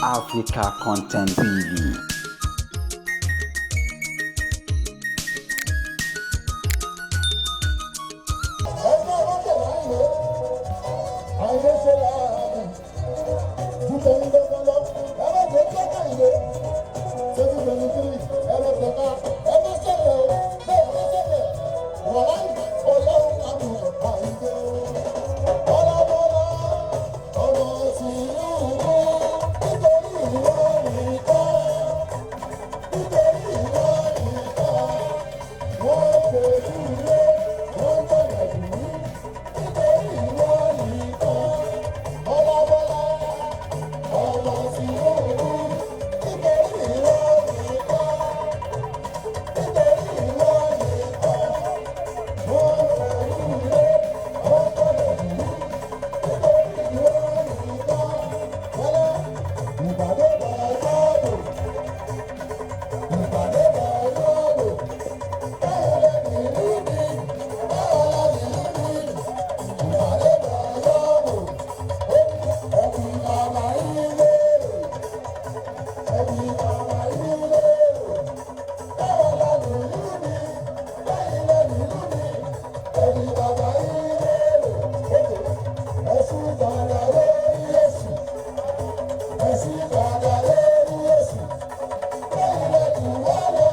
Africa Content TV. Ẹgbẹ́ ọlọ́tẹ̀ láìlé àìlé ṣe láàbì ju tẹ̀yìn gbọ́ngàn lọ. Ẹ má jẹ́ kí ọ̀tá ìlé 2023. Ẹ lọ tẹ̀ka, ẹ má ṣẹlẹ̀ o, bẹ́ẹ̀ ẹ má ṣẹlẹ̀ wọ̀láì. Ọlọ́run àmì àìlé bọ́lábọ́lá ọmọ tìlúbù, nítorí ìwọ nìkan, nítorí ìwọ nìkan, wọ́n fojú lé, wọ́n gbọ́dọ̀ dùn, nítorí ìwọ nìkan. Bọ́lábọ́lá ọmọ tìlúbù, nítorí ìwọ nìkan, nítorí ìwọ nìkan, wọ́n fojú lé, wọ́n gbọ́dọ̀ dùn, nítorí ìwọ nìkan. Bọ́lá ìpàdé bàbá ìpàdé bàbá, báwo lẹ nìlú mi, báwo lẹ nìlú mi, ìpàdé bàbá ẹbí bàbá ilé, ẹbí bàbá ilé, báwo lẹ nìlú mi, báyìí lẹ nìlú mi, ẹbí bàbá ilé. Ẹsùn padà lórí èsì, ẹsùn padà lórí èsì. Báwo lẹ jù wá lọ,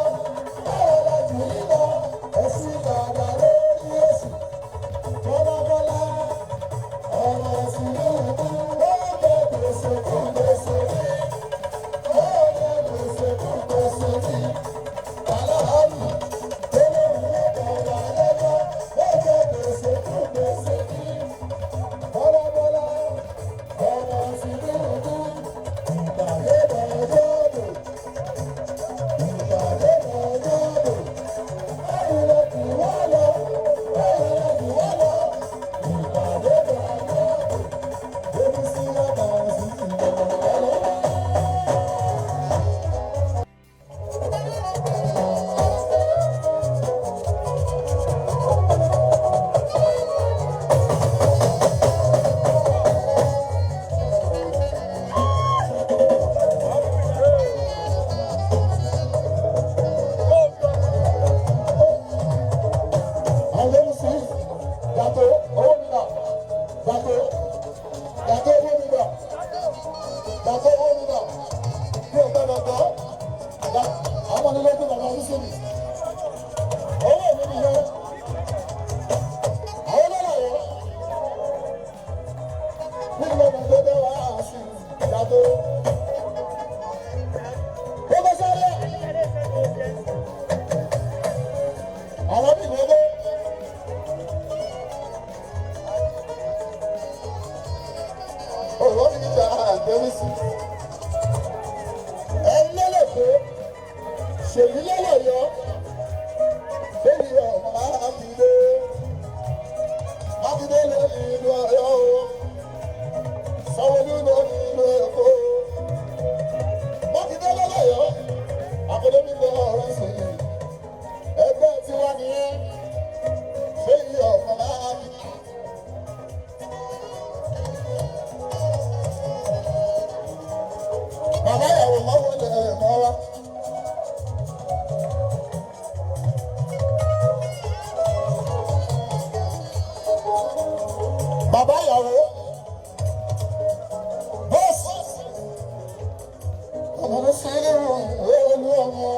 báwo lẹ jù yín lọ, ẹsùn padà lórí èsì. Bọ́lábọ́lá ọmọ Tinubu, ó jẹ gbèsè kún gbèsè ní, ó jẹ gbèsè kún gbèsè ní. Aláàlú tó lóun ló bọ̀dà lẹ́jọ́, ó jẹ gbèsè kún gbèsè ní. Bọ́lábọ́lá ọmọ Tinubu, ìpàdé bọ̀dọ̀dọ̀, ìpàdé bọ̀dọ̀dọ̀, báwo lẹ jù wá lọ, báwo lẹ jù wá lọ, ìpàdé bọ̀dọ̀dọ̀, ebi sí ọba sí ìlọ ọlọ́wọ́. Àwọn olùsí gàtó owó mi nà, gàtó, gàtó owó mi nà, gàtó owó mi nà, bí o gbọdọ̀ gbọ́ àwọn onílé tó bàbá oníṣèlú owó mi nìyẹn, àwọn ọlọ́lá yẹn nínú ọmọ tó dé wá sí gàtó. Gbogbo sáré àwọn bí gbogbo. Owó mi ta àgbẹ̀rúsì. Ẹni lélẹ̀kọ́, ṣèyí lélẹ̀yọ́, bẹ́ẹ̀ni ọmọ Mákindé. Mákindé ló ní ìlú Ọ̀yọ́ o. Sanwó-Olú ló ní ìlú Èkó. Mákindé lélẹ̀yọ́, Akadémi lọ ọ̀rọ̀ sí i. Ẹgbẹ́ tiwa nìyẹn, ṣèyí ọmọ Mákindé. Bàbá ìyàwó máa wọlé ẹ̀ mọ́ wa. Bàbá ìyàwó bọ́ọ̀sì ọmọ mi sí olú ọmọ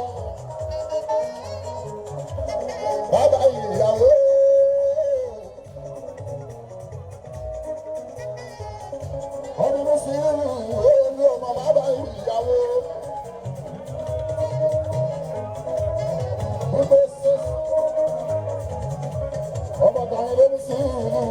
bàbá ìyàwó. Ọmọ mi sí olú ọmọ bàbá ìyàwó. Gbogbo ọmọ tàwọn ló ń sí ìlú.